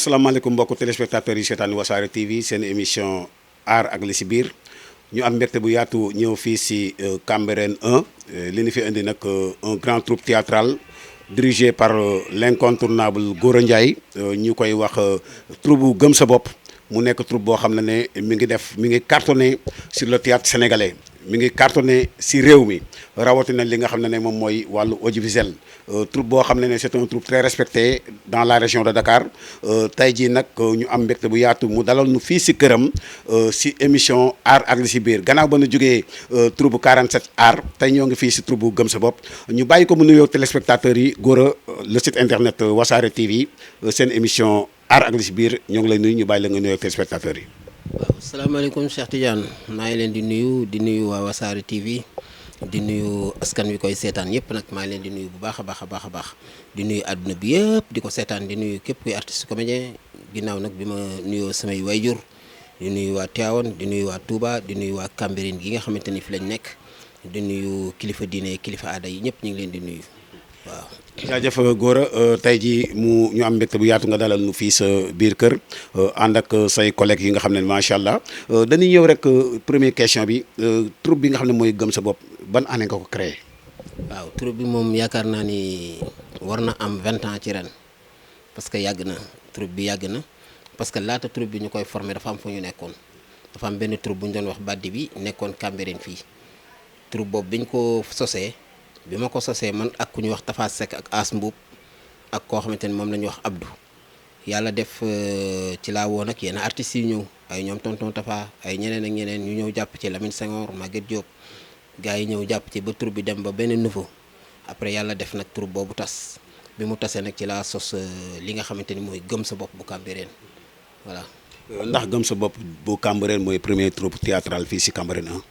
asalaamaaleykum mbokku téléspectateurs yi seetaan Wassare TV seen émission art ak li si biir ñu am mbégte bu yaatu ñëw fii si Cambérène 1 li ñu fi indi nag un grand troupe théâtral dirigé par l'incontournable Gora Ndiaye ñu koy wax troupe bu gëm sa bopp mu nekk troupe boo xam ne mi ngi cartonné sur le théâtre sénégalais mi ngi cartonné si réew mi rawatina li nga xam ne moom mooy wàllu audiovisuel troupe boo xam ne c'est un troupe très respecté dans la région de Dakar tey jii nag ñu am mbégte bu yaatu mu dalal nu fii si këram si émission art ak li si biir gannaaw ba nu jógee troupe bu 47 art tey ñoo ngi fii si troupe bu gëm sa bopp ñu bàyyi ko mu nuyoo téléspectateurs yi Gora le site internet Wassare TV seen émission art ak li si biir ñoo ngi lay nuyu ñu bàyyi la nga nuyoo téléspectateurs yi. waaw salaamaaleykum Cheikh Tidiane maa ngi leen di nuyu waa Wassare TV di nuyu askan wi koy seetaan yëpp nag maa ngi leen di nuyu bu baax a baax di nuyu àdduna bi yëpp di ko seetaan di nuyu képp kuy artiste comédien ginnaaw nag bi ma nuyoo samay wayjur di nuyu waa Tivaouane di nuyu waa Touba di nuyu waa Cambérène gi nga xamante ni fi lañ nekk di nuyu kilifa diine kilifa aada yi ñëpp ñu ngi leen di nuyu waaw. jaajëf Gora tey jii ñu am mbégte bu yaatu nga dalal nu fii sa biir kër ànd ak say collègues yi nga xam ne macha allah dañuy ñëw rek première question bi troupe bi nga xam ne mooy gëm sa bopp ban année nga ko créé. waaw troupe bi moom yaakaar naa ni war na am 20 ans ci ren parce que yàgg na troupe bi yàgg na parce que laata troupe bi ñu koy formé dafa am fu ñu nekkoon dafa am benn troupe bu ñu doon wax baddi bi nekkoon Cambérène fii troupe boobu biñ ko sosee. bi ma ko sosee man ak ku ñuy wax Tafa Seck ak As Mbuub ak koo xamante ni moom la ñuy wax Abdou yàlla def ci laa woon ak yenn artistes yi ñëw ay ñoom tonton Tafa ay ñeneen ak ñeneen ñu ñëw jàpp ci Lamine Senghor Maguette Diop gars yi ñëw jàpp ci ba troupe bi dem ba benn niveau après yàlla def nag troupe boobu tas bi mu tasee nag ci laa sos li nga xamante ni mooy gëm sa bopp bu Cambérène voilà. ndax gëm sa bopp bu Cambérène mooy premier troupe théâtral fii si Cambérène 1.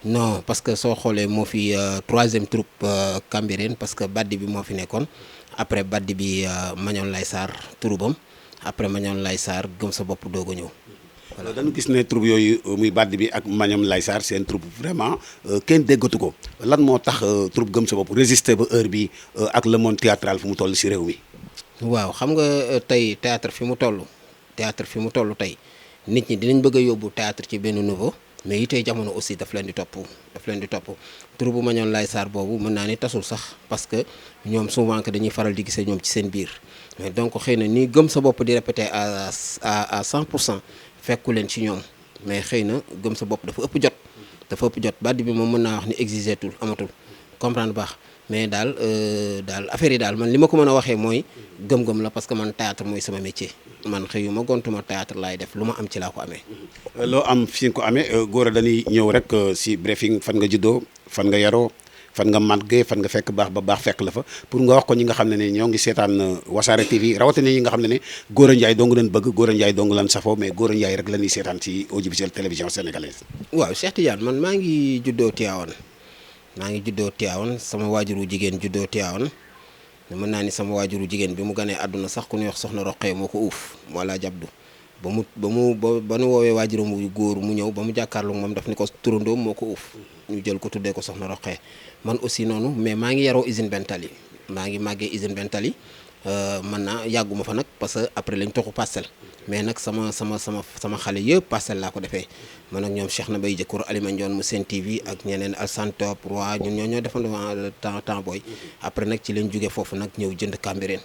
non parce que soo xoolee moo fi troisième troupe Cambérène parce que baddi bi moo fi nekkoon après baddi bi Mañoon Lay Sarr troubam après Mañoon Lay Sarr gëm sa bopp doog a ñëw. voilà dañu gis ne troupe yooyu muy baddi bi ak Mañoon Lay Sarr seen troupe vraiment kenn déggatu ko lan moo tax troupe gëm sa bopp résister ba heure bi ak le monde théâtral fu mu toll si réew mi. waaw xam nga tey théâtre fi mu toll tey nit ñi dinañ bëgg a yóbbu théâtre ci benn niveau. mais yi tey jamono aussi daf leen di topp troupe bu Mañoon Lay Sarr boobu mën naa ni tasul sax parce que ñoom souvent que dañuy faral di gisee ñoom ci seen biir mais donc xëy na ni gëm sa bopp di répété à 100% fekku leen ci ñoom mais xëy na gëm sa bopp dafa ëpp jot baddi bi moom mën naa wax ni exiger tul amatul comprendre baax mais daal affaire yi daal man li ma ko mën a waxee mooy gëm-gëm la parce que man théâtre mooy sama métier man xëyuma gontuma théâtre laay def lu ma am ci laa ko amee. loo am fi nga ko amee Gora dañuy ñëw rek si briefing fan nga juddoo fan nga yaroo fan nga màggee fan nga fekk baax ba baax fekk la fa pour nga wax ko ñi nga xam ne ñoo ngi seetaan Wassare TV rawatina ñi nga xam ne Gora Ndiaye dong leen bëgg Gora Ndiaye dong leen safoo mais Gora Ndiaye rek la ñuy seetaan ci audiovisuel télévision sénégalaise. waaw Cheikh Tidiane man maa ngi juddoo Tivaouane sama waajuru jigéen juddoo Tivaouane mën naa ni sama waajuru jigéen bi mu ganee àdduna sax ku ñuy wax soxna Roqee moo ko uuf wala jabdu ba nu woowee waajuram wu góor mu ñëw ba mu jàkkaarloo moom daf ni ko turandoom moo ko uuf ñu jël ko tuddee ko soxna Roqee man aussi noonu mais maa ngi yaroo usine Bentali maa ngi màggee usine Bentali man naa yàgguma fa nag parce que après lañ toxu Parcelles mais nag sama xale yëpp Parcelles laa ko defee man ak ñoom Cheikh na bay jëkkër Alima Ndione mu Sen TV ak ñeneen Alsane Top Roi ñun ñoo defandoo temps booy après nag ci lañ jógee foofu nag ñëw jënd Cambérène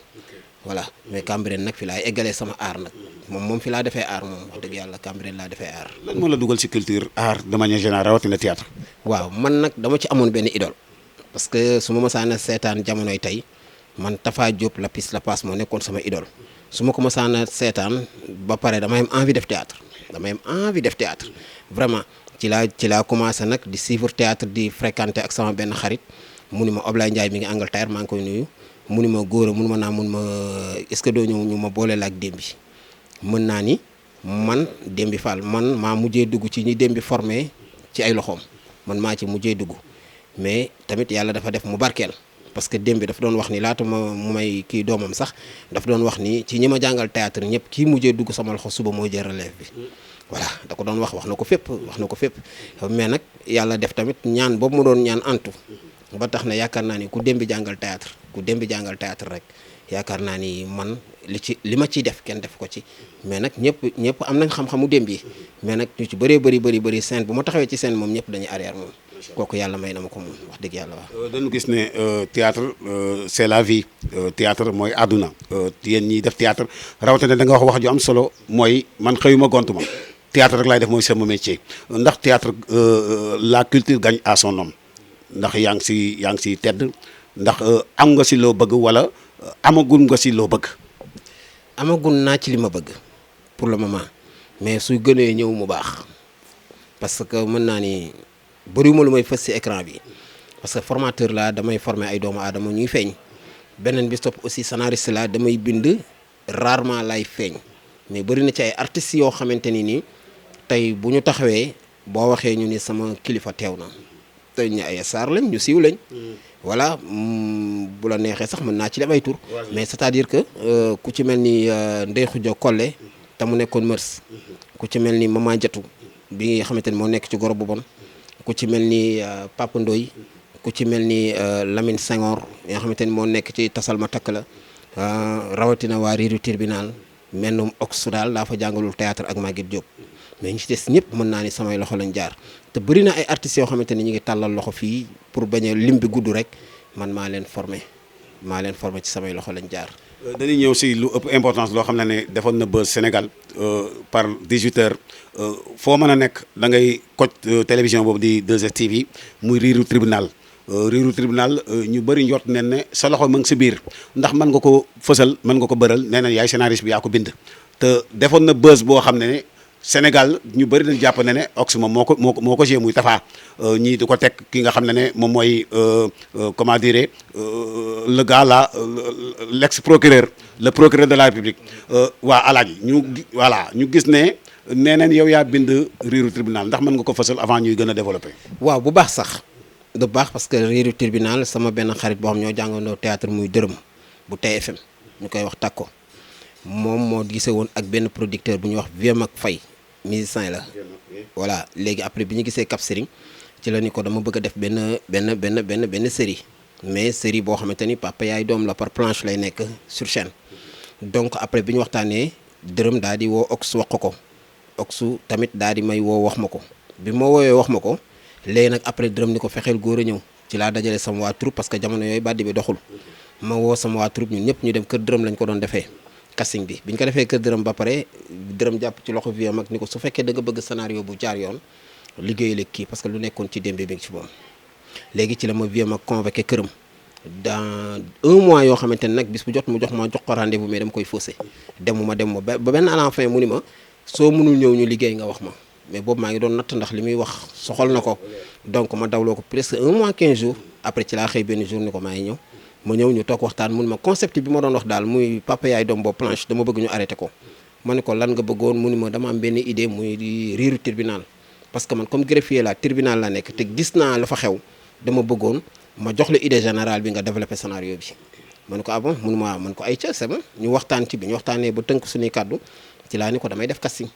voilà mais Cambérène nag fi laay eggalee sama art nag moom fi laa defee art moom wax dëgg yàlla Cambérène laa defee art. lan moo la dugal ci culture art de manière générale rawatina théâtre. waaw man nag dama ci amoon benn idole parce que su ma mësaan seetaan jamonoy tey man Tafa Diop la passe moo nekkoon sama idole su ma ko mësaan seetaan ba pare damay am envie def théâtre vraiment ci laa commencé nag di suivre théâtre di fréquenter ak sama benn xarit mu ni ma Ablaye Ndiaye mi ngi Angleterre maa ngi koy nuyu mu ni ma Gora mun ma est-ce que doo ñëw ñu ma boole la ak Dembi mën naa ni man Dembi Fall man maa mujjee dugg ci ñi Dembi formé ci ay loxoom man maa ci mujjee dugg mais tamit yàlla dafa def mu barkeel parce que Dembi dafa doon wax ni laata mu may kii doomam sax dafa doon wax ni ci ñi ma jàngal théâtre ñëpp kii mujjee dugg sama loxo suba mooy jël relève bi voilà da ko doon wax na ko fépp mais nag yàlla def tamit ñaan boobu mu doon ñaan antu ba tax na yaakaar naa ni ku Dembi jàngal théâtre ku dem bi jàngal théâtre rek yaakaar naa ni man li ma ciy def kenn def ko ci mais nag ñëpp am nañ xam-xamu démb yi mais nag ñu ci bëri scène bu ma taxawee ci scène moom ñëpp dañuy arrière moom kooku yàlla may na ma ko moom wax dëgg yàlla waaw. dañu gis ne théâtre c'est la vie théâtre mooy àdduna yéen ñiy def théâtre rawatina da nga wax ju am solo mooy man xëyuma gontuma théâtre rek laay def mooy sama métier ndax théâtre la culture gagne à son nom ndax yaa ngi si tedd ndax am nga si loo bëgg wala amagul nga si loo bëgg. amagul naa ci li ma bëgg pour le moment mais su gënee ñëw mu baax parce que mën naa ni bëriwuma lu may fës ci écran bi parce que formateur la damay former ay doomu aadama ñuy feeñ beneen bi stop aussi scénariste la damay bind rarement lay feeñ mais bëri na ci ay artistes yoo xamante ni nii tey bu ñu taxawee boo waxee ñu ni sama kilifa teew na tey ñu ay star lañ ñu siiw lañ. voilà bu la neexee sax mën naa ci dem ay tur mais c'est-à-dire que ku ci mel ni Ndeye Khoudia Collé te mu nekkoon Mœurs ku ci mel ni Maman Diatou bi nga xamante ni moo nekk ci Goro bu Bon ku ci mel ni Papa Ndoye ku ci mel ni Lamine Senghor nga xamante ni moo nekk ci Tasal ma takk la rawatina waa Riiru Tribunal mennum ox daal laa fa jàngalul théâtre ak Maguette Diop mais ñi ci des ñëpp mën naa ni samay loxo lañ jaar te bëri na ay artistes yoo xamante ni ñu ngi tàllal loxo fii pour bañ a lim bi gudd rek man maa leen formé ci samay loxo lañ jaar. dañuy ñëw si lu ëpp importance loo xam ne defoon na buzz Sénégal par 18h foo mën a nekk da ngay koj télévision boobu di 2STV muy Riiru Tribunal Riiru Tribunal ñu bëri njort nen ne sa loxo ma ngi si biir ndax mën nga ko fësal mën nga ko bëral nee na yaay scénariste bi yaa ko bind te defoon na buzz boo xam ne Sénégal ñu bëri dañ jàpp ne Ox moom moo ko joué muy Tafa ñii di ko teg ki nga xam ne moom mooy comment dire le gars là l'ex procureur le procureur de la République waa Alaaji ñu gis ne nee neen yow yaa bind Riiru Tribunal ndax mën nga ko fësal avant ñuy gën a développé. waaw bu baax sax du baax parce que Riiru Tribunal sama benn xarit boo xam ñoo jàngandoo théâtre muy dërëm bu TFM ñu koy wax takko moom moo gisee woon ak benn producteur bu ñuy wax Vieux Mac Faye musicien la voilà léegi après bi ñu gisee Cap Serigne ci la ni ko dama bëgg a def benn série mais série boo xamante ni papa yaay doom la par planche lay nekk sur chaîne donc après bi ñu waxtaanee dërëm daal di woo Ox wax ko Oxu tamit daal di may woo wax ma ko bi ma woowee wax ma ko léegi nag après dërëm ni ko fexeel góor a ñëw ci laa dajale sama waa troupe parce que jamono yooyu bàddi bi doxul ma woo sama waa troupe ñun ñëpp ñu dem kër dërëm lañ ko doon defee casting bi ñu ko defee kër dërëm ba pare dërëm jàpp ci loxo Vieux Mac ni ko su fekkee da nga bëgg scénario bu jaar yoon liggéeyal ak kii parce que lu nekkoon ci démb bi ngi ci moom léegi ci la ma Vieux Mac convoqué këram dans 1 mois yoo xamante ne nag bis bu jot mu jox ko rendez-vous mais dama koy faussé dem ma ba benn à la fin mu ni ma soo mënul ñëw ñu liggéey nga wax ma mais boobu maa ngi doon natt ndax li muy wax soxal na ko donc ma dawloo ko presque 1 mois 15 jours après ci laa xëy benn jour ni ko maa ngi ñëw ma ñëw ñu toog waxtaan mun ma concept bi ma doon wax daal muy papa yaay doom boobu planche dama bëgg ñu arrêté ko ma ne ko lan nga bëggoon mu ni ma dama am benn idée muy di Riiru Tribunal parce que man comme greffier la tribunal la nekk te gis naa la fa xew dama bëggoon ma jox la idée générale bi nga développé scénario bi ma ne ko ah bon mun ma man ko ay ca c'est bon ñu waxtaan ci bi ñu waxtaanee ba tënk suñuy kàddu ci laa ni ko damay def casting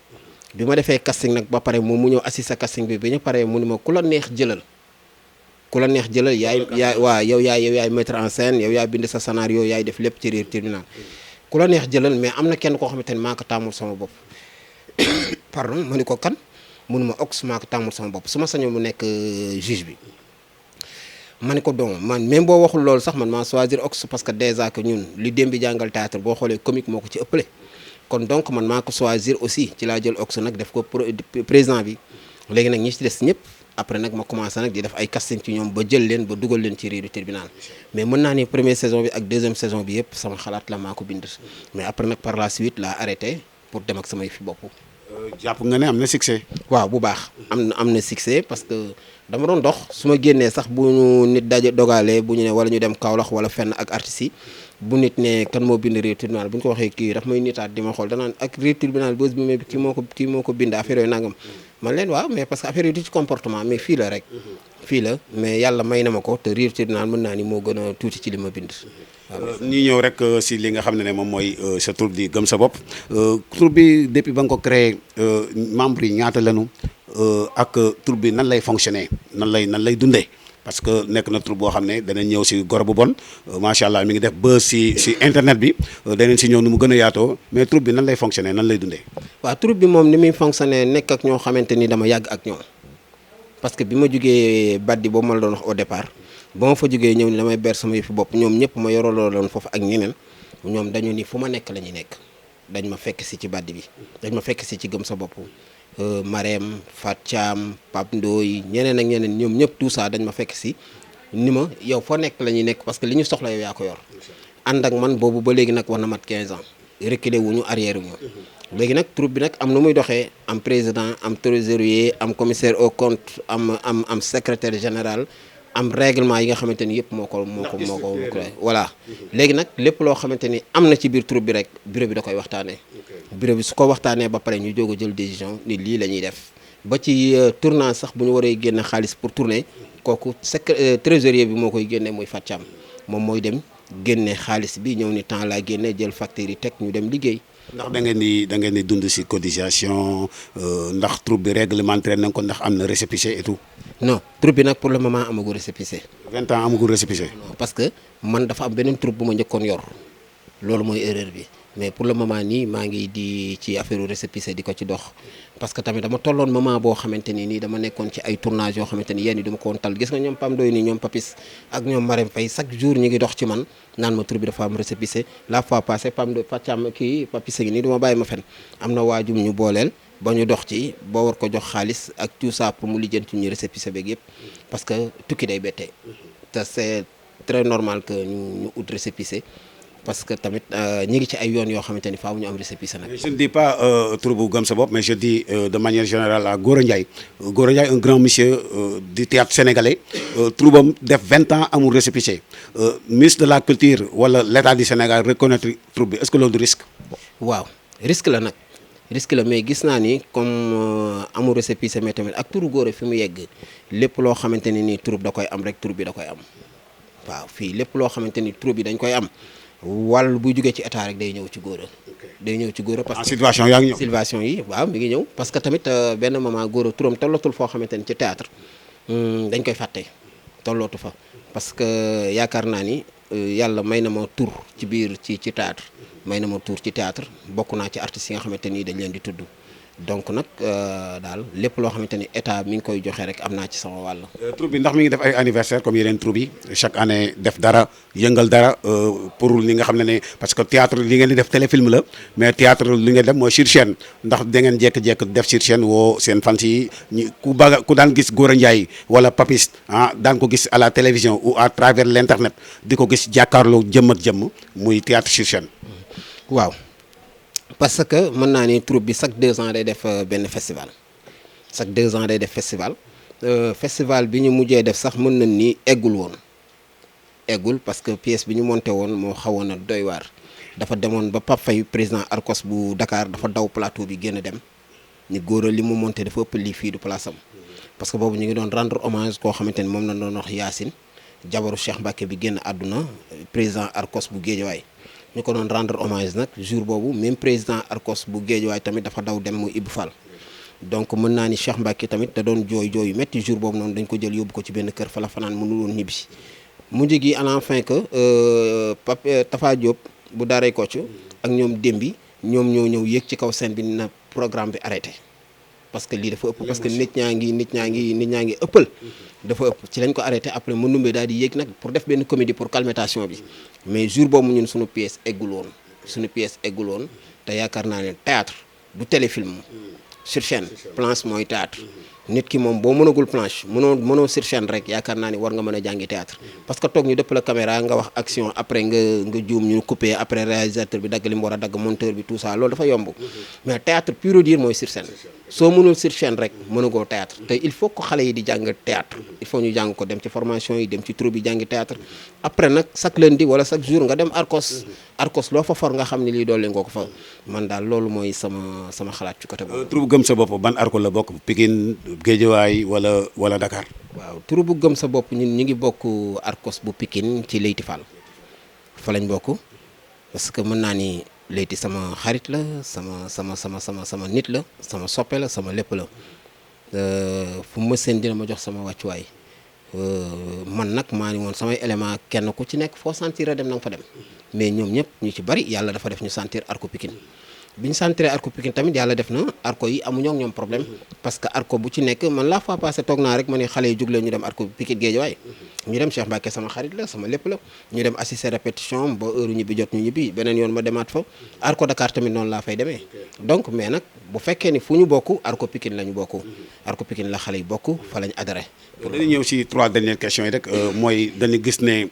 bi ma defee casting nag ba pare moom mu ñëw assister casting bi ñu paree mu ni ma ku la neex jëlal yow yaay mettre en scène yow yaay bind sa scénario yaay def lépp ci Riiru Tribunal ku la neex jëlal mais am na kenn koo xamante ni maa ko tàmmul sama bopp pardon ma ni ko kan mënuma Ox maa ko tàmmul sama bopp su ma sañoon mu nekk juge bi ma ni ko donc man même boo waxul loolu sax man maa choisir Ox parce que déjà que ñun li dem bi jàngal théâtre boo xoolee comique moo ko ci ëppale kon donc man maa ko choisir aussi ci laa jël Ox nag def ko président bi léegi nag ñi ci des ñëpp après nag ma commencé nag di def ay casting ci ñoom ba jël leen ba dugal leen ci Riiru Tribunal mais mën naa ni première saison bi ak deuxième saison bi yëpp sama xalaat la maa ko bind mais après nag par la suite laa arrêté pour dem ak samay fi bopp. jàpp nga ne am na succès. waaw bu baax am na succès parce que dama doon dox su ma génnee sax bu ñu nit daje dogalee bu ñu ne wala ñu dem Kaolack wala fenn ak artistes yi bu nit ne kan moo bind Riiru Tribunal bu ñu ko waxee kii daf may nitaat di ma xool danaan ak Riiru Tribunal bës bi mais kii moo ko bind affaire yooyu nangam man leen waaw mais parce que affaire yi du ci comportement mais fii la rek fii la mais yàlla may na ma ko te Riiru Tribunal mën naa ni moo gën a tuuti ci li ma bind. ñi ñëw rek si li nga xam ne moom mooy sa troupe di Gëm Sa Bopp troupe bi depuis ba nga ko créé membre yi ñaata lañu ak troupe bi nan lay fonctionner nan lay dundee parce que nekk na troupe boo xam ne danañ ñëw si goro bu bon macha allah mi ngi def buzz si internet bi danañ si ñëw nu mu gën a yaatoo mais troupe bi nan lay fonctionner nan lay dundee. waaw troupe bi moom ni muy fonctionner nekk ak ñoo xamante ni dama yàgg ak ñoom parce que bi ma jugee baddi boobu ma la doon wax au départ ba ma fa jugee ñëw ni damay ber sama yëfi bopp ñoom ñëpp ma yoraloo loon foofu ak ñeneen ñoom dañu ni fu ma nekk la ñuy nekk dañ ma fekk si ci baddi bi dañ ma fekk si ci gëm sa bopp Marème Fat Thiam Pape Ndoye ñeneen ak ñeneen ñoom ñëpp tout ça dañ ma fekk si ni ma yow foo nekk la ñuy nekk parce que li ñu soxla yow yaa ko yor ànd ak man boobu ba léegi nag war na mat 15 ans reculé wuñu arrière wuñu léegi nag troupe bi nag am na muy doxee am président am trésorier am commissaire au compte am secrétaire général am règlement yi nga xamante ni yëpp moo ko voilà léegi nag lépp loo xamante ni am na ci biir troupe bi rek bureau bi da koy waxtaanee bureau bi su ko waxtaanee ba pare ñu jóg a jël décision ni lii la ñuy def ba ci tournage sax bu ñu waree génne xaalis pour tourner kooku trésorier bi moo koy génne muy Fathiam moom mooy dem génne xaalis bi ñëw ni temps laa génne jël facture yi teg ñu dem liggéey. ndax da ngeen di dund si cotisation ndax troupe bi réglementaire nañ ko ndax am na récépissé et tout. non troupe bi nag pour le moment amagul récépissé. 20 ans amagul récépissé. non parce que man dafa am beneen troupe bu ma njëkkoon yor loolu mooy erreur bi mais pour le moment nii maa ngi di ci affaire récépissé di ko ci dox parce que tamit dama tolloon moment boo xamante ni nii dama nekkoon ci ay tournage yoo xamante ni yenn yi dama ko woon tal gis nga ñoom Pam Doy nii ñoom Papis ak ñoom Marème Faye chaque jour ñu ngi dox ci man naan ma troupe bi dafa am récépissé la fois passée Pam Doy Fathiam kii Papis ngi nii duma bàyyi ma fen am na waajum ñu booleel ba ñu dox ci boo war ko jox xaalis ak tout ça pour mu lijjanti ñu récépissé beeg yëpp parce que tukki day bettee te c'est très normal que ñu ut récépissé parce que tamit ñi ngi ci ay yoon yoo xamante ni faaw ñu am récépissé nag. je ne dis pas troupe bu gëm sa bopp mais je dis de manière générale à Gora Ndiaye Gora Ndiaye un grand monsieur du théâtre sénégalais troupe am def 20 ans amul récépissé ministre de la culture wala l'état du Sénégal reconnaître troupe bi est-ce que loolu du risque. waaw risque la nag risque la mais gis naa ni comme amul récépissé mais tamit ak turu Gora fi mu yegg lépp loo xamante ni nii troupe da koy am rek troupe bi da koy am waaw fii lépp loo xamante ni troupe bi dañ koy am. wàll buy jógee ci état rek day ñëw ci Gora day ñëw ci Gora parce que situation yaa ngi ñëw situation yi waaw mi ngi ñëw parce que tamit benn moment Gora turam tollatul foo xamante ni ci théâtre dañ koy fàtte tollootu fa parce que yaakaar naa ni yàlla may na ma tur ci biir ci théâtre may na ma tur ci théâtre bokk naa ci artistes yi nga xamante ni dañ leen di tudd donc nag daal lépp loo xamante ni état mi ngi koy joxe rek am naa ci sama wàll. troupe bi ndax mi ngi def ay anniversaire comme yeneen troupe yi chaque année def dara yëngal dara pour li nga xam ne parce que théâtre li ngeen di def téléfilm la mais théâtre li ngeen def mooy sur chaîne ndax da ngeen jékki-jékki def sur chaîne woo seen fans yi ku daan gis Gora Ndiaye wala Papis daan ko gis à la télévision ou à travers l'internet di ko gis jàkkaarloo jëmm ak jëmm muy théâtre sur chaîne. waaw. parce que mën naa ni troupe bi chaque 2 ans day def benn festival chaque 2 ans day def festival festival bi ñu mujjee def sax mën nañ ni eggul parce que pièce bi ñu monté woon moo xawoon a doy waar dafa demoon ba Pape Faye président Arcos bu Dakar dafa daw plateau bi génn dem ni Gora li mu monté dafa ëpp lii fii du place am parce que boobu ñu ngi doon rendre hommage koo xamante ni moom la doon wax Yacine jabaru Cheikh Mbacke bi génn àdduna président Arcos bu Guédiawaye ñu ko doon rendre hommage nag jour boobu même président Arcos bu Guédiawaye tamit dafa daw dem mu Ibou Fall donc mën naa ni Cheikh Mbacke tamit da doon jooy yu métti jour boobu noonu dañ ko jël yóbbu ko ci benn kër fa la fanaan mënu woon ñibbi mujj gi à la fin que Tafa Diop bu daaray Kocc ak ñoom Dembi ñoom ñoo ñëw yéeg ci kaw scène bi na programme bi arrêté parce que lii dafa ëpp parce que nit ñaa ngi ëppal dafa ëpp ci lañ ko arrêté après mu numbe daal di yéeg nag pour def benn comédie pour calmation bi mais jour boobu ñun suñu pièce eggul woon te yaakaar naa ne théâtre du téléfilm sur chaîne planche mooy théâtre nit ki moom boo mënagul planche mënoo sur chaîne rek yaakaar naa ni war nga mën a jàngi théâtre parce que toog ñu dëpp la caméra nga wax action après nga juum ñu coupé après réalisateur bi dagg li mu war a dagg monteur bi tout ça loolu dafa yomb mais théâtre pur et dur mooy sur scène soo mënul sur chaîne rek mënagoo théâtre te il faut que xale yi di jàng théâtre il faut ñu jàng ko dem ci formation yi dem ci troupe yi jàngi théâtre après nag chaque lundi wala chaque jour nga dem Arcos loo fa for nga xam ne lii doole nga ko fa man daal loolu mooy sama xalaat ci côté boobu. troupe gëm sa bopp ban Arcos la bokk Pikine Guédiawaye wala Dakar. waaw troupe bu gëm sa bopp ñun ñu ngi bokk Arcos bu Pikine ci Leyti Fall fa lañ bokk parce que mën naa ni Leyti sama xarit la sama nit la sama soppe la sama lépp la fu ma seen dina ma jox sama wàccuwaay man nag maa ni woon samay élément kenn ku ci nekk foo sentir dem na nga fa dem mais ñoom ñëpp ñu ci bari yàlla dafa def ñu sentir Arco Pikine bi ñu sentir Arco Pikine tamit yàlla def na Arco yi amuñoo ak ñoom problème parce que Arco bu ci nekk man la fois passé toog naa rek ma ne xale yi jóg leen ñu dem Arco Pikine Guédiawaye ñu dem Cheikh Mbacké sama xarit la sama lépp la ñu dem assister répétition ba heure ñibbi jot ñu ñibbi beneen yoon ma demaat fa Arco Dakar tamit noonu laa fay demee donc mais nag bu fekkee ni fu ñu bokk Arco Pikine la ñu bokk Arco Pikine la xale yi bokk fa lañ adhéré. dañuy ñëw ci 3 dernières questions yi rek mooy dañu gis ne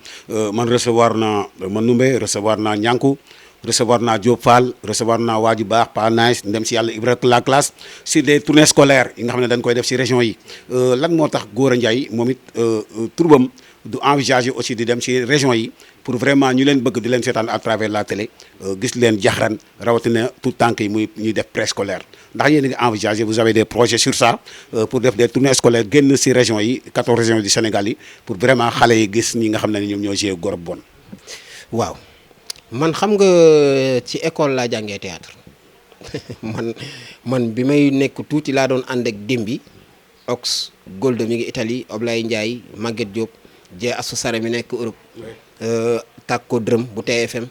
man recevoir naa Manoumbe recevoir naa Ñanku recevoir naa Diop Fall recevoir naa Waaju Baax Pa Nice ndem si yàlla Ibra la classe sur des tournées scolaires yi nga xam ne dañ koy def ci région yi lan moo tax Gora Ndiaye moom it turbam du envisager aussi di dem ci région yi pour vraiment ñu leen bëgg di leen seetaan à travers la télé gis leen jaxran rawatina tout tànk yi ñuy def préscolaire ndax yéen a ngi envisager vous avez des projets sur ça pour def des tournées scolaires génn ci région yi 14 régions du Sénégal yi pour vraiment xale yi gis ñi nga xam ne ñoom ñoo joué Gora Bon. waaw man xam nga ci école laa jàngee théâtre man bi may nekk tuuti laa doon ànd ak Dembi Ox Goldo mi ngi Italie Oblaye Ndiaye Maguette Diop Jee Assou Sare mi nekk Europe Takko Dërëm bu TFM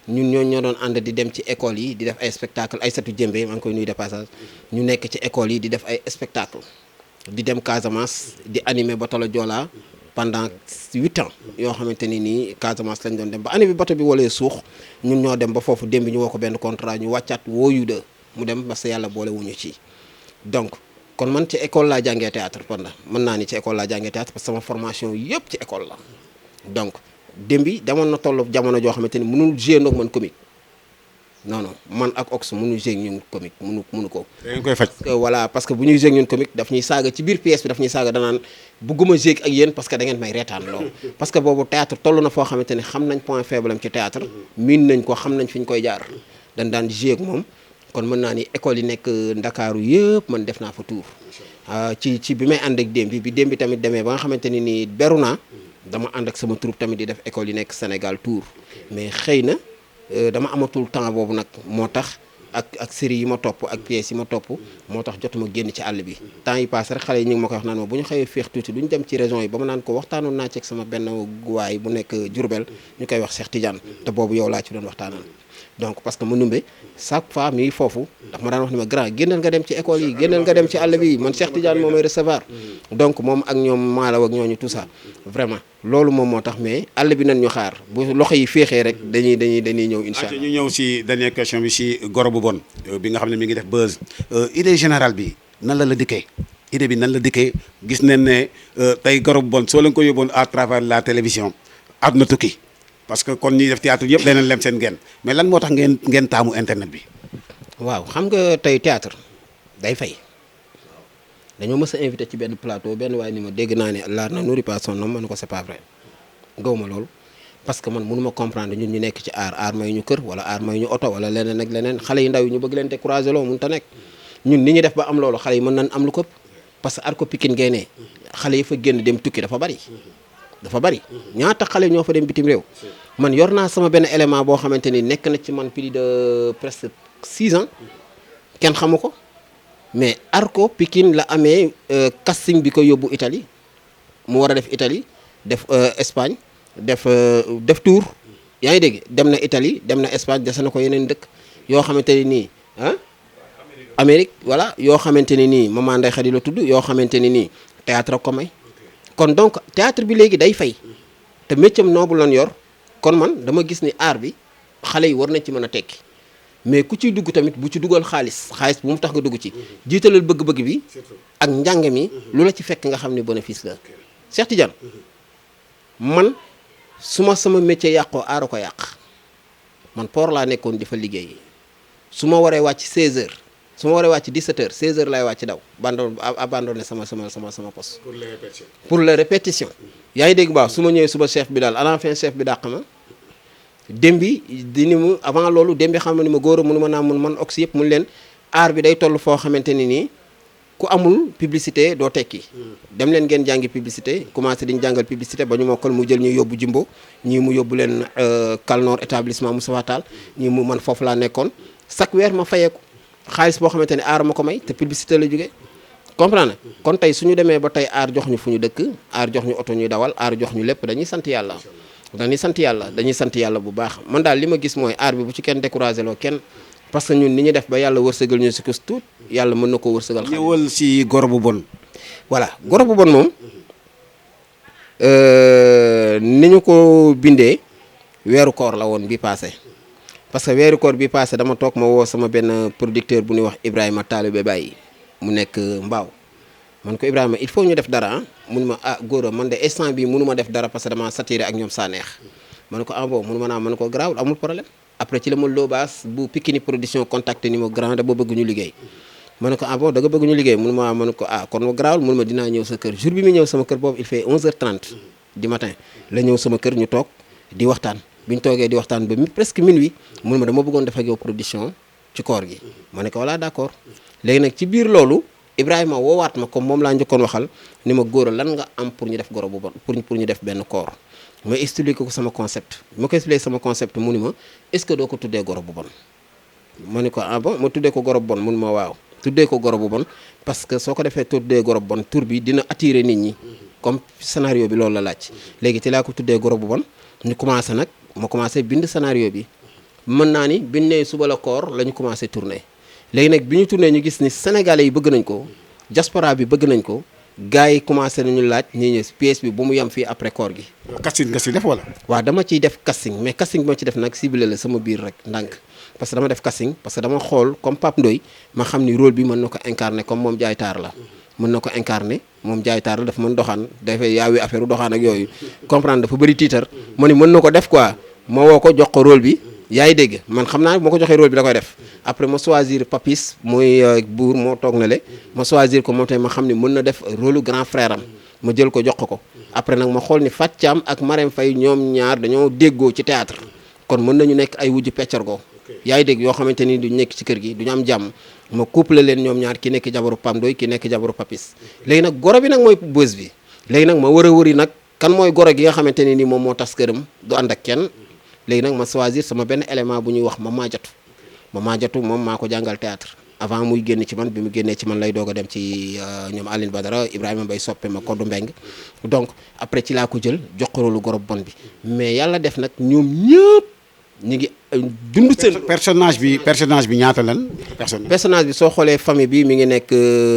ñun ñoo doon ànd di dem ci école yi di def ay spectacle ay satu jëmbe maa ngi koy nuyu de passage ñu nekk ci école yi di def ay spectacle di dem Casamance di animer Batalo Joola pendant 8 ans yoo xamante ni nii Casamance lañ doon dem ba année bi bato bi walee suux ñun ñoo dem ba foofu démb ñu woo ko benn contrat ñu wàccaat wooyu de mu dem parce que yàlla boole wuñu ci donc kon man ci école laa jàngee théâtre pendant mën naa ni ci école laa jàngee théâtre parce que sama formation yëpp ci école la donc démb bi demoon na toll jamono joo xamante ni mënul jouer ndoog man comique non man ak Ox mënu jouer ñun comique mënu ko. da ngeen koy faj. voilà parce que bu ñuy jouer ñun comique daf ñuy saaga ci biir pièce bi daf ñuy saaga danaan bugguma jouer ak yéen parce que da ngeen may reetaan loolu. parce que boobu théâtre toll na foo xamante ni xam nañ point faible am ci théâtre miin nañ ko xam nañ fi ñu koy jaar dañ daan jouer ak moom kon mën naa ni école yi nekk Ndakaaru yëpp man def naa fa tour ci bi may ànd ak démb bi démb bi tamit demee ba nga xamante ni nii beru naa dama ànd ak sama troupe tamit di def école yi nekk Sénégal tour mais xëy na dama amatul temps boobu nag moo tax ak série yi ma topp ak pièces yi ma topp moo tax jotuma génn ci àll bi temps yi passé rek xale yi ñu ngi ma koy wax naan ma bu ñu xëyee féex tuuti duñ dem ci région yi ba ma naan ko waxtaanoon naa ci ak sama benn guwaay bu nekk Diourbel ñu koy wax Cheikh Tidiane te boobu yow laa ci doon waxtaanal donc parce que Manoumbe chaque fois mi foofu ndax ma daan wax ni ma grand génnal nga dem ci école yi génnal nga dem ci àll bi man Cheikh Tidiane moo may recevoir donc moom ak ñoom maalaw ak ñooñu tout ça vraiment loolu moom moo tax mais àll bi nañ ñu xaar bu loxo yi féexee rek dañuy ñëw incha allah. ñu ñëw si dernière question bi si Gora bu Bon bi nga xam ne mi ngi def buzz idée générale bi nan la dikkee idée bi nan la dikkee gis nañ ne tey Gora bu Bon soo leen ko yóbboon à travers la télévision àdduna tukki parce que kon ñuy def théâtre yëpp danañ lem seen genn mais lan moo tax ngeen taamu internet bi. waaw xam nga tey théâtre day fay dañoo mës a invité ci benn plateau benn waaye ni ma dégg naa ne l'art ne nourrit pas son homme ma ne ko c'est pas vrai gawma loolu parce que man mënuma comprendre ñun ñu nekk ci art may ñu kër wala art may ñu oto wala leneen ak leneen xale yu ndaw yi ñu bëgg leen décourager loo mënut a nekk ñun ni ñu def ba am loolu xale yi mën nañ am lu këpp parce que Arco Pikine Guéné xale yi fa génn dem tukki dafa bari ñaata xale ñoo fa dem bitim réew man yor naa sama benn élément boo xamante ni nekk na ci man plus de presque 6 ans kenn xamu ko mais Arco Pikine la amee casting bi ko yóbbu Italie mu war a def Italie def Espagne def tour yaa ngi dégg dem na Italie dem na Espagne dese na ko yeneen dëkk yoo xamante ni nii Amérique voilà yoo xamante ni nii Maman Ndeye Khady la tudd yoo xamante ni nii théâtre ko may kon donc théâtre bi léegi day fay te métier am noobu lan yor kon man dama gis ni art bi xale yi war nañ ci mën a tekki mais ku ciy dugg tamit bu ci dugal xaalis bu mu tax nga dugg ci jiitalal bëgg-bëgg bi ak njàng mi lu la ci fekk nga xam ne bénéfice la Cheikh Tidiane man sama métier yàqoo aara ko yàq man port laa nekkoon di fa liggéey su ma waree wàcc 16h su ma waree wàcc 17h 16h laay wàcc daw abandonné sama poste. pour les répétitions. yaa ngi dégg baax su ma ñëwee suba chef bi daal à la fin chef bi dàq ma dem bi di ni mu avant loolu dem bi xam na ni ma góor a mënu ma naa mun man Ox yëpp mun leen aar bi day toll foo xamante ni nii ku amul publicité doo tekki. dem leen ngeen jàngi publicité commencé diñu jàngal publicité ba ñu mokkal mu jël ñu yóbbu Jimbo ñii mu yóbbu leen Calnor établissement Moussa Tall ñii mu man foofu laa nekkoon chaque weer ma fayeeku xaalis boo xamante ne aar ma ko may te publicité la jóge comprendre kon tey suñu demee ba tey aar jox ñu fu ñu dëkk aar jox ñu oto ñuy dawal aar jox ñu lépp dañuy sant yàlla dañuy sant yàlla bu baax man daal li ma gis mooy aar bi bu ci kenn découragé loo kenn parce que ñun ni ñu def ba yàlla wërsëgal ñu si kus tuut yàlla mën na ko wërsëgal xam ñëwal si goro bu bon. voilà goro bu bon moom ni ñu ko bindee weeru koor la woon bi passé parce que weeru koor bi passé dama toog ma woo sama benn producteur bu ñuy wax Ibrahima Talibé Baye mu nekk Mbaaw man ko Ibrahima il faut ñu def dara mun ma góor man de instant bi mënu ma def dara parce que dama saturé ak ñoom saa neex man ko bon mënu ma naa man ko garaawul amul problème après ci la ma loobaas bu Pikini production contacté ni ma grand da ba bëgg ñu liggéey ma ne ko bon da nga bëgg ñu liggéey mun ma ma ne ko kon ma garaawul mun ma dinaa ñëw sa kër jour bi mu ñëw sama kër boobu il fait 11h30 du matin la ñëw sama kër ñu toog di waxtaan bi ñu toogee di waxtaan ba presque minuit mun ma dama bëggoon def ak yow production ci koor gi ma ne ko voilà d'accord léegi nag ci biir loolu Ibrahima woowaat ma comme moom laa njëkkoon waxal ni ma góor lan nga am pour ñu def goro bu bon pour ñu def benn koor ma expliqué ko sama concept ma ko expliqué sama concept mu ni ma est-ce que doo ko tuddee goro bu bon ma ni ko bon ma tuddee ko goro bu bon mun ma waaw tuddee ko goro bu bon parce que soo ko defee tuddee goro bu bon tur bi dina attirer nit ñi comme scénario bi loolu la laaj léegi ci laa ko tuddee goro bu bon ñu commencé nag ma commencé bind scénario bi mën naa ni biñ ne suba la koor la ñu commencé tourner léegi nag bi ñu tourné ñu gis ni sénégalais yi bëgg nañ ko diaspora bi bëgg nañ ko gars yi commencé nañu laaj ñi ñëw pièce bi bu mu yem fii après koor gi. casting nga si def wala. waaw dama ciy def casting mais casting bi ma ci def nag ciblé la sama biir rek ndànk parce que dama def casting parce que dama xool comme Pape Ndoye ma xam ni rôle bi mën na ko incarner comme moom jaay taar la mën na ko incarner moom jaay taar la dafa mën doxaan dafay yaawi affaire doxaan ak yooyu comprendre dafa bëri tiitar ma ni mën na ko def quoi ma woo ko jox ko rôle bi. yaa ngi dégg man xam naa moo ko joxee rôle bi da koy def après ma choisir Papis mooy buur moo toog na le ma choisir ko moom tamit ma xam ne mën na def rôle grand frère am ma jël ko jox ko après nag ma xool ni Fatou Thiam ak Marème Faye ñoom ñaar dañoo déggoo ci théâtre kon mën nañu nekk ay wujju peccargoo yaa ngi dégg yoo xamante ni duñ nekk ci kër gi duñu am jàmm ma couple leen ñoom ñaar ki nekk jabaru Pam Doy ki nekk jabaru Papis léegi nag goro bi nag mooy bës bi léegi nag ma wëri nag kan mooy goro gi nga xamante ne ni moom moo tas këram du ànd ak kenn léegi nag ma choisir sama benn élément bu ñuy wax Mama Jatu moom maa ko jàngal théâtre avant muy génn ci man bi mu génnee ci man lay doog a dem ci ñoom Aline Badara Ibrahima Mbaye soppe ma Kodou Mbeng donc après ci laa ko jël jox ko rôle goro bon bi mais yàlla def nag ñoom ñëpp ñu ngi dund seen. personnage bi ñaata lan. personnage bi soo xoolee famille bi mi ngi nekk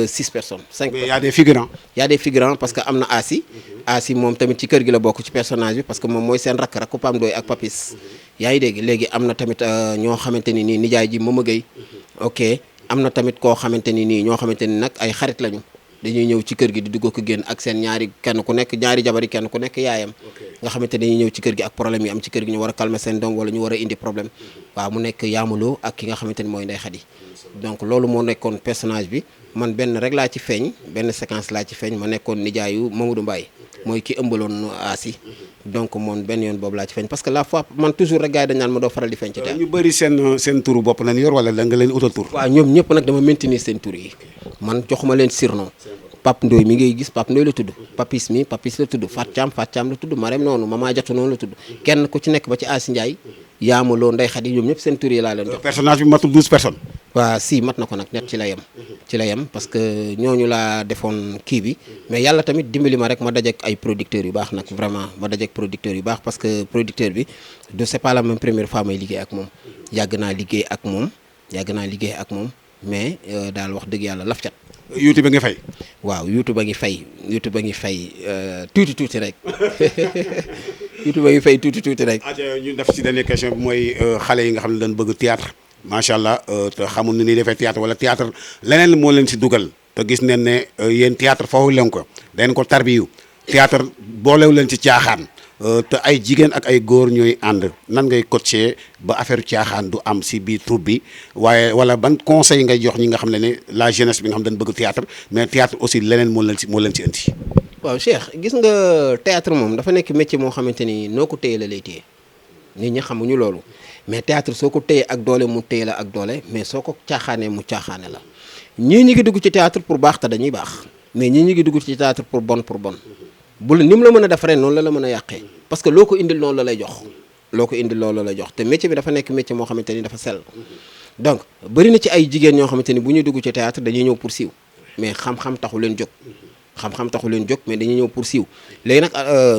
6 personnes. 5 mais y a des figurants. y a des figurants parce que am na Asi moom tamit ci kër gi la bokk ci personnage bi parce que moom mooy seen rakku Pam Doy ak Papis. yaa ngi dégg léegi am na tamit ñoo xamante ni nii nijaay ji Mama Gueye ok am na tamit koo xamante ni nii ñoo xamante ni nag ay xarit lañu. dañuy ñëw ci kër gi di dugg ko génn ak seen kenn ku nekk ñaari jabari kenn ku nekk yaayam nga xamante dañuy ñëw ci kër gi ak problème yi am ci kër gi ñu war a calmer seen doom wala ñu war a indi problème waaw mu nekk Yaamaloo ak ki nga xamante ni mooy Ndey Xadi donc loolu moo nekkoon personnage bi man benn rek laa ci feeñ benn séquence laa ci feeñ ma nekkoon nijaayu Mamadou Mbaye mooy ki ëmbaloon Asi donc moom benn yoon boobu laa ci feeñ parce que la fois man toujours rek gars yi dañ naan ma doo faral di feeñ ci ñu bëri seen turu bopp nañ yor wala da nga leen utal tur. waaw ñoom ñëpp nag dama maintenir seen tur yi man joxuma leen surnom Pape Ndoye mi ngay gis Pape Ndoye la tudd Papis la tudd Fatou Thiam la tudd Marème noonu Mama Jatu noonu la tudd kenn ku ci nekk ba ci Asi Ndiaye Yaamaloo Ndey Xadi ñoom ñëpp seen tur yi laa leen jox. personnage bi matul 12 personnes. waaw si mat na ko nag net ci la yem parce que ñooñu laa defoon kii bi mais yàlla tamit dimbali ma rek ma dajeek ay producteurs yu baax nag vraiment ma dajeek producteurs yu baax parce que producteur bi c'est pas la même première fois may liggéey ak moom yàgg naa liggéey ak moom mais daal wax dëgg yàlla laf cat. YouTube a ngi fay. waaw YouTube a ngi fay tuuti rek YouTube a ngi fay tuuti rek. ñu def ci dernière question bi mooy xale yi nga xam ne dañ bëgg théâtre macha allah te xamul ni ñuy defee théâtre wala théâtre leneen moo leen si dugal te gis neen ne yéen théâtre foofu leen ko dañ ko tarbiyu théâtre boolewu leen ci caaxaan te ay jigéen ak ay góor ñooy ànd nan ngay coacher ba affaire caaxaan du am si biir troupe bi waaye wala ban conseil ngay jox ñi nga xam ne la jeunesse bi nga xam dañ bëgg théâtre mais théâtre aussi leneen moo leen si indi. waaw Cheikh gis nga théâtre moom dafa nekk métier moo xamante ni noo ko téye la lay téye nit ñi xamuñu loolu mais théâtre soo ko téye ak doole mu téye la ak doole mais soo ko caaxaanee mu caaxaane la ñii ñi ngi dugg ci théâtre pour baax te dañuy baax mais ñii ñi ngi dugg ci théâtre pour bon bu ni mu la mën a defaree noonu la mën a yàqee parce que loo ko indil noonu la lay jox te métier bi dafa nekk métier moo xamante ni dafa sell donc bëri na ci ay jigéen ñoo xamante ni bu ñuy dugg ci théâtre dañuy ñëw pour siiw mais xam-xam taxu leen jóg. xam-xam taxu leen jóg mais dañuy ñëw pour siiw léegi nag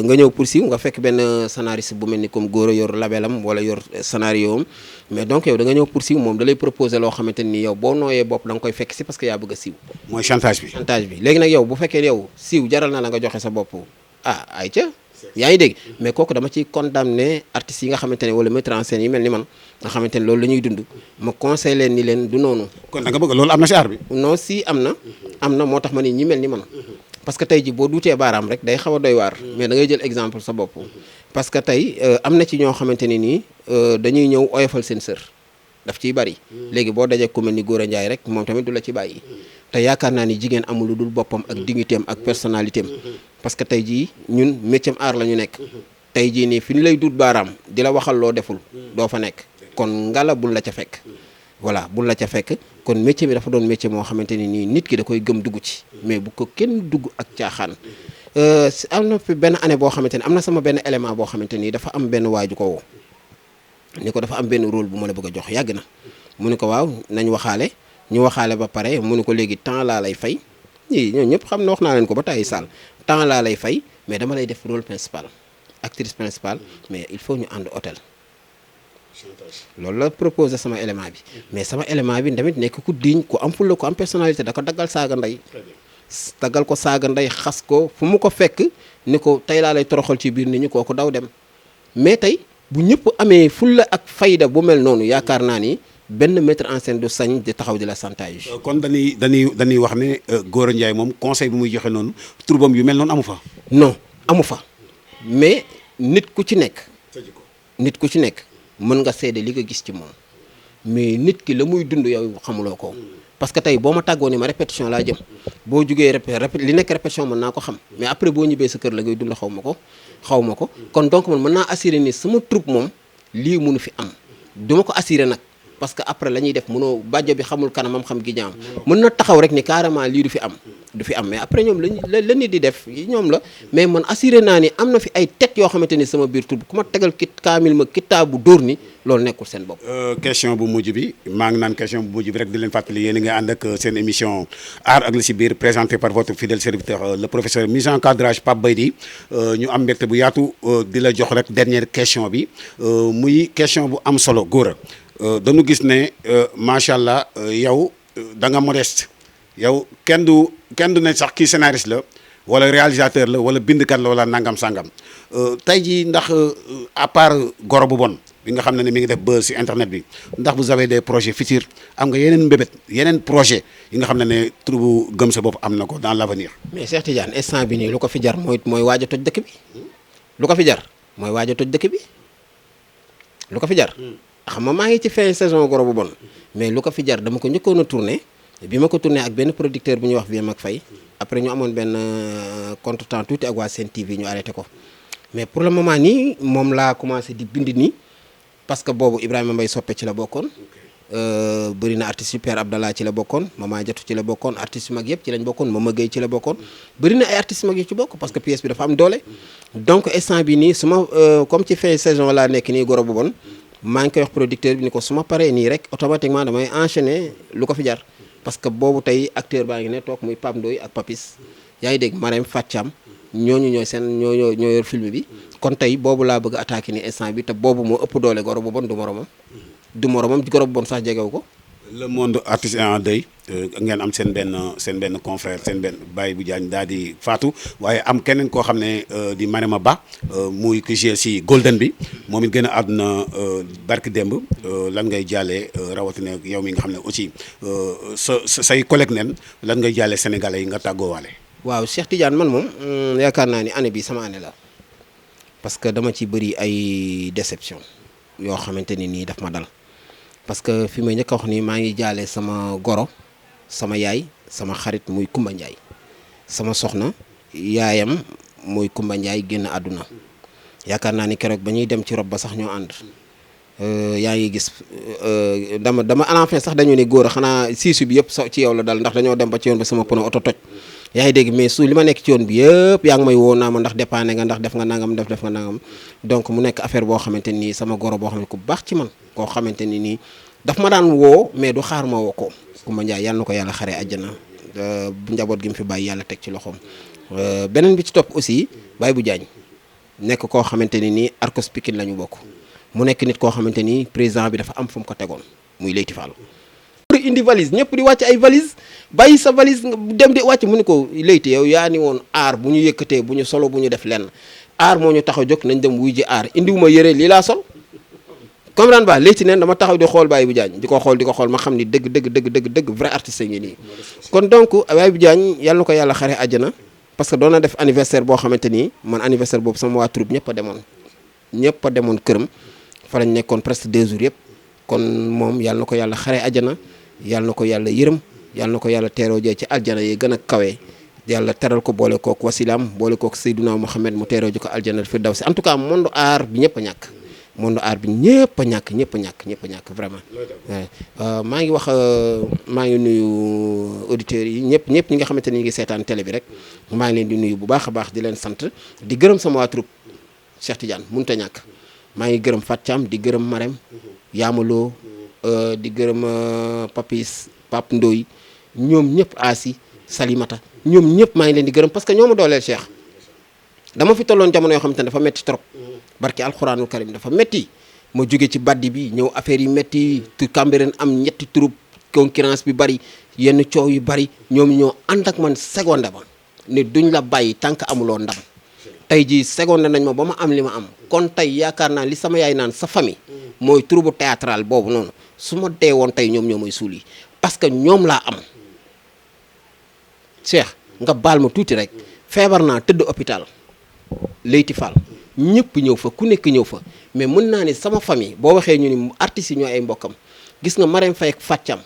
nga ñëw pour siiw nga fekk benn scénariste bu mel ni comme góor a yor labelam wala yor scénario am mais donc yow da nga ñëw pour siiw moom da lay proposer loo xamante ni yow boo nooyee bopp da nga koy fekk si parce que yaa bëgg a siiw. mooy chantage bi. chantage bi léegi nag yow bu fekkee yow siiw jaral na la nga joxe sa bopp ay ca yaa ngi dégg mais kooku dama ciy condamné artistes yi nga xamante ne wala metteur en scène yi mel ni man nga xamante ne loolu la ñuy dund ma conseil leen ni leen du noonu. kon da nga bëgg loolu am na si aar bi. non si am na moo tax ma ni ñi mel ni man. parce que tey ji boo duutee baaraam rek day xaw a doy waar mais da ngay jël exemple sa bopp parce que tey am na ci ñoo xamante ne nii dañuy ñëw oyofal seen sër daf ciy bari léegi boo dajee ku mel ni Gora Ndiaye rek moom tamit du la ci bàyyi te yaakaar naa ni jigéen amul lu dul boppam ak dignité am ak personnalité am parce que tey jii ñun métier art la ñu nekk tey jii nii fi ñu lay duut baaraam di la waxal loo deful doo fa nekk kon ngala bul la ca fekk voilà bul la ca fekk kon métier bi dafa doon métier moo xamante ni nii nit ki da koy gëm dugg ci mais bu ko kenn dugg ak caaxaan am na fi benn année boo xamante ni am na sama benn élément boo xamante ni dafa am benn waaju ko woo ni ko dafa am benn rôle bu ma la bëgg a jox yàgg na mu ne ko waaw nañ waxaale ñu waxaale ba pare mu ne ko léegi temps laa lay fay ñii ñoo ñëpp xam ne wax naa leen ko ba tàyyi saal temps laa lay fay mais dama lay def rôle principal actrice principale mais il faut ñu ànd hôtel loolu la proposé sama élément bi mais sama élément bi tamit nekk ku diñ ku am fulla ku am personnalité da ko daggal saaga ndey daggal ko saaga ndey xas ko fu mu ko fekk ni ko tey laa lay toroxal ci biir nit ñi kooku daw dem mais tey bu ñëpp amee fulla ak fayda bu mel noonu yaakaar naa ni benn metteur en scène du sañ di taxaw di la chantage. kon dañuy wax ne Gora Ndiaye moom conseil bi muy joxe noonu turbam yu mel noonu amu fa. non amu fa mais nit ku ci nekk mën nga seede li nga gis ci moom mais nit ki la muy dund yow xamuloo ko parce que tey boo ma tàggoo ni ma répétition laa jëm boo jugee li nekk répétition mën naa ko xam mais après boo ñibbee sa kër la ngay dund xaw ma ko kon donc man mën naa assurer ni sama troupe moom lii mënu fi am duma ko assurer nag parce que après la ñuy def mënoo bàjjo bi xamul kanamam xam gi ñaam mën na taxaw rek ni carrément lii du fi am mais après ñoom la nit di def ñoom la mais man assuré naa ni am na fi ay tête yoo xamante ni sama biir troupe ku ma tegal kaamil ma kitaabu dóor ni loolu nekkul seen bopp. question bu mujj bi maa ngi naan question bu mujj bi rek di leen fàttali yéen a ngi ànd ak seen émission art ak li si biir présenté par votre fidèle serviteur le professeur mise en cadrage Pape Baydi ñu am mbégte bu yaatu di la jox rek dernière question bi muy question bu am solo Gora dañu gis ne macha allah yow da nga modeste yow kenn du ne sax kii scénariste la wala réalisateur la wala bindkat la wala nangam sangam tey jii ndax à part Goro bu bon bi nga xam ne mi ngi def buzz ci internet bi ndax vous avez des projets futurs am nga yeneen mbébét yeneen projet yi nga xam ne troupe gëm sa bopp am na ko dans l'avenir. mais Cheikh Tidiane instant bi nii lu ko fi jar mooy waaj a toj dëkk bi lu ko fi jar mooy waaj a toj dëkk bi lu ko fi jar. xam nga maa ngi ci fin saison Goro bu bon mais lu ko fi jar dama ko njëkkoon a tourné bi ma ko tourné ak benn producteur bu ñuy wax Vieux Mac Faye après ñu amoon benn contretemps tuuti ak waa Sen TV ñu arrêté ko mais pour le moment nii moom laa commencé di bind nii parce que boobu Ibrahima Mbaye Soppe ci la bokkoon bëri na artistes yu Père Abdallah ci la bokkoon Mama Jatu ci la bokkoon artistes yu mag yëpp ci lañ bokkoon Mama Gueye ci la bokkoon bëri na ay artistes yu mag yu ci bokk parce que pièce bi dafa am doole donc instant bi nii su ma comme ci fin saison laa nekk nii Goro bu bon maa ngi koy wax producteur bi ni ko su ma paree nii rek automatiquement damay enchaîner lu ko fi jar parce que boobu tey acteur baa ngi ne toog muy Pape Ndoye ak Papis yaa ngi dégg Marème Fathiam ñooñu ñoo yor film bi kon tey boobu laa bëgg attaquer ni instant bi te boobu moo ëpp doole Goro bu bon du moromam Goro bu bon sax jegewu ko. le monde artiste en deuil ngeen am seen benn confrère seen benn Baye bu Diagne daal di faatu waaye am keneen koo xam ne di Marema Ba muy ki joué si Golden bi moom it gën a àdduna barki démb lan ngay jàllee rawatina yow mi nga xam ne aussi say collègue nen lan ngay jàllee sénégalais yi nga tàggoowaale. waaw Cheikh Tidiane man moom yaakaar naa ni année bi sama année la parce que dama ci bëri ay déception yoo xamante ni nii daf ma dal. parce que fi may njëkk a wax ni maa ngi jaale sama goro sama yaay sama xarit muy Kumba Ndiaye sama soxna yaayam muy Kumba Ndiaye génn àdduna yaakaar naa ni keroog ba ñuy dem ci rob ba sax ñoo ànd yaa ngi gis dama à la fin sax dañu ne Gora xanaa siisu bi yëpp ci yow la dal ndax dañoo dem ba ci yoon ba sama pneu oto toj yaa ngi dégg mais su li ma nekk ci yoon bi yëpp yaa ngi may woo naa ma ndax dépanné nga ndax def nga nangam def nga nangam donc mu nekk affaire boo xamante nii sama goro boo xam ne ku baax ci man koo xamante ni nii daf ma daan woo mais du xaar ma woo ko Kumba Ndiaye yàlla na ko yàlla xaree àjjana bu njaboot gi mu fi bàyyi yàlla teg ci loxoom. beneen bi ci topp aussi Baye bu Diagne nekk koo xamante ni nii Arcos Pikine la ñu bokk mu nekk nit koo xamante ni président bi dafa am fu mu ko tegoon muy Leyti Fall. pour indi valise ñëpp di wàcc ay valise bàyyi sa valise dem di wàcc mu ni ko Leyti yow yaa ni woon aar bu ñu yëkkatee bu ñu solo bu ñu def lenn aar moo ñu tax a jóg nañ dem wuy ji aar indiwuma yëre lii laa sol. comprendre ba Leyti neen dama taxaw di xool Baye bu Diagne di ko xool ma xam ni dëgg vrai artiste ngi nii kon donc Baye bu Diagne yàlla na ko yàlla xare àjjana parce que doon na def anniversaire boo xamante ni man anniversaire boobu sama waa troupe ñëpp a demoon këram fa lañ nekkoon presque 2 jours yëpp kon moom yàlla na ko yàlla xare àjjana yàlla na ko yàlla yërëm yàlla na ko yàlla teeroo jee ci aljana yi gën a kawe yàlla teral ko boole kook wasilaam boole kook Seydina Mohamed mu teeroo ji ko aljana firdawsi en tout cas monde art bi ñëpp a ñàkk monde art bi ñëpp a ñàkk vraiment maa ngi wax maa ngi nuyu auditeurs yi ñëpp ñi nga xamante ni ñu ngi seetaan télé bi rek maa ngi leen di nuyu bu baax a baax di leen sant di gërëm sama waa troupe Cheikh Tidiane mënut a ñàkk maa ngi gërëm Fat Thiam di gërëm Marème Yamaloo di gërëm Papis Pape Ndoy ñoom ñëpp Asi Salimata ñoom ñëpp maa ngi leen di gërëm parce que ñoo ma dooleel Cheikh dama fi tolloon jamono yoo xamante ne dafa metti trop barki alxuraanul karim dafa metti ma jóge ci baddi bi ñëw affaire yi metti tu Cambérène am ñetti troupe concurrence bi bari yenn coow yu bari ñoom ñoo ànd ak man seconde ba ne duñ la bàyyi tant que amuloo ndam tey jii seconde nañ ma ba ma am li ma am kon tey yaakaar naa li sama yaay naan sa famille mooy troupe théâtral boobu noonu su ma dee woon tey ñoom ñoo may suul yi parce que ñoom laa am Cheikh nga baal ma tuuti rek feebar naa tëdd hôpital Leyti Fall ñëpp ñëw fa ku nekk ñëw fa mais mën naa ne sama famille boo waxee ñu ni artistes yi ñoo ay mbokkam gis nga Marème Faye ak Fathiam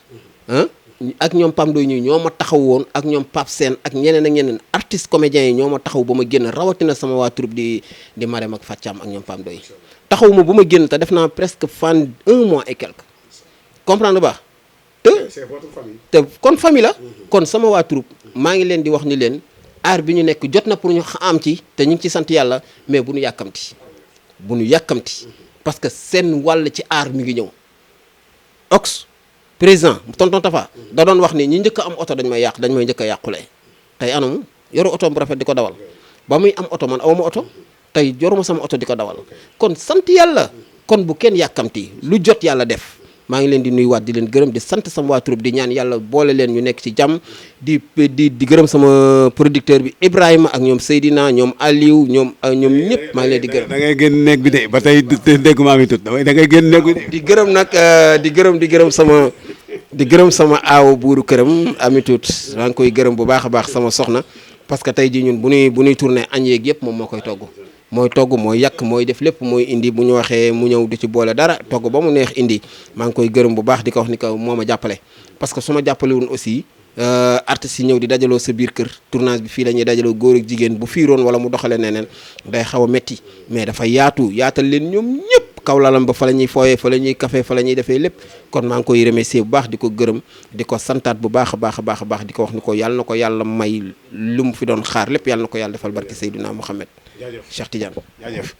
ak ñoom Pam Doy ñi ñoo ma taxaw woon ak ñoom Pape Sène ak ñeneen artistes comédiens yi ñoo ma taxaw ba ma génn rawatina sama waa troupe di Marème ak Fathiam ak ñoom Pam Doy taxaw ma ba ma génn te def naa presque fan 1 mois et quelque comprendre ba c'est votre famille. te kon famille la kon sama waa troupe maa ngi leen di wax ni leen aar bi ñu nekk jot na pour ñu am ci te ñu ngi ci sant yàlla mais bu ñu yàkkamti parce que seen wàll ci aar mi ngi ñëw ox président tonton Tafa da doon wax ni ñi njëkk am oto dañ may njëkk a yàqule tey anam yoru oto bu rafet di ko dawal ba muy am oto man awma oto tey yoruma sama oto di ko dawal kon sant yàlla kon bu kenn yàkkamti lu jot yàlla def maa ngi leen di nuyuwaat di leen gërëm di sant sama waa troupe di ñaan yàlla boole leen ñu nekk ci jàmm di gërëm sama producteur bi Ibrahima ak ñoom Seydina ñoom Aliou ñoom ñëpp maa ngi leen di gërëm. da ngay génn néeg bi de ba tey dégg maa mi tut da ngay génn néeg bi de. di gërëm nag di gërëm sama aaw buuru këram ami tut maa ngi koy gërëm bu baax a baax sama soxna parce que tey jii ñun bu ñuy tourné añ yeeg yëpp moom moo koy togg. mooy togg mooy yàq mooy def lépp mooy indi bu ñu waxee mu ñëw du ci boole dara togg ba mu neex indi maa ngi koy gërëm bu baax di ko wax ni ko moo ma jàppale parce que su ma jàppale woon aussi artistes yi ñëw di dajaloo sa biir kër tournage bi fii la ñuy dajaloo góor ak jigéen bu fiiroon wala mu doxalee neneen day xaw a metti mais dafa yaatal leen ñoom ñëpp kaw lalam ba fa la ñuy fooyee fa la ñuy café fa la ñuy defee lépp kon maa ngi koy remercier bu baax di ko gërëm di ko santaat bu baax a baax di ko wax ni ko yàlla na ko yàlla may lu mu fi doon xaar lépp yàlla na ko yàlla defal barke Seydina Mohamed Cheikh Tidiane. jaajëf.